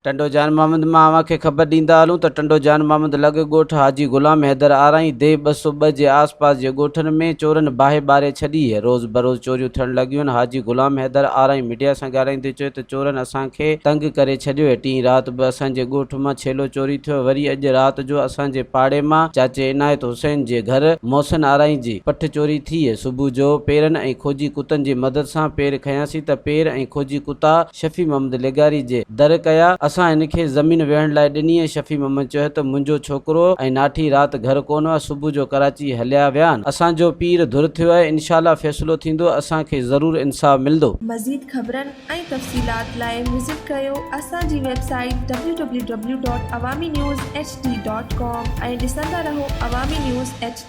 ٽنڊو جان محمد مان اوهان کي خبر ڏيندا هلون ته ٽنڊو جان محمد لڳ ڳوٺ حاجي غلام حيدر آرائين ديهه 202 جي آس پاس جي ڳوٺن ۾ چورن باهه ٻاري ڇڏي هي روز بروز چوريون ٿيڻ لڳيون آهن حاجي غلام حيدر آرائين ميڊيا سان ڳالهائيندي چيو ته چورن اسان کي تنگ ڪري ڇڏيو هي ٽين رات به اسان جي ڳوٺ مان ڇيلو چوري ٿيو وري اڄ رات جو اسان جي پاڙي مان چاچي عنايت حسين جي گهر محسن آرائين جي پٺ چوري ٿي هي صبح جو پيرن ۽ کوجي ڪتن جي مدد سان پير کنياسين ته پير ۽ کوجي ڪتا شفيع محمد لغاري جي در ڪيا، اسان هن کي زمين ويهڻ لاء ڏني ۽ شفيع محمد چيو ته منهنجو ڇوڪرو ۽ ناٺي رات گهر ڪونه هئا، صبح جو ڪراچي هليا ويا آهن، اسان جو پير ڌر ٿيو آهي، انشاء الله فيصلو ٿيندو، اسان کي ضرور انصاف ملندو. مزيد خبرن ۽ تفصيلات لاء وزٽ ڪريو اسان جي website W W W dot Awami news H D dot com ۽ ڏسندا رهو عوامي نيوز ايڇ.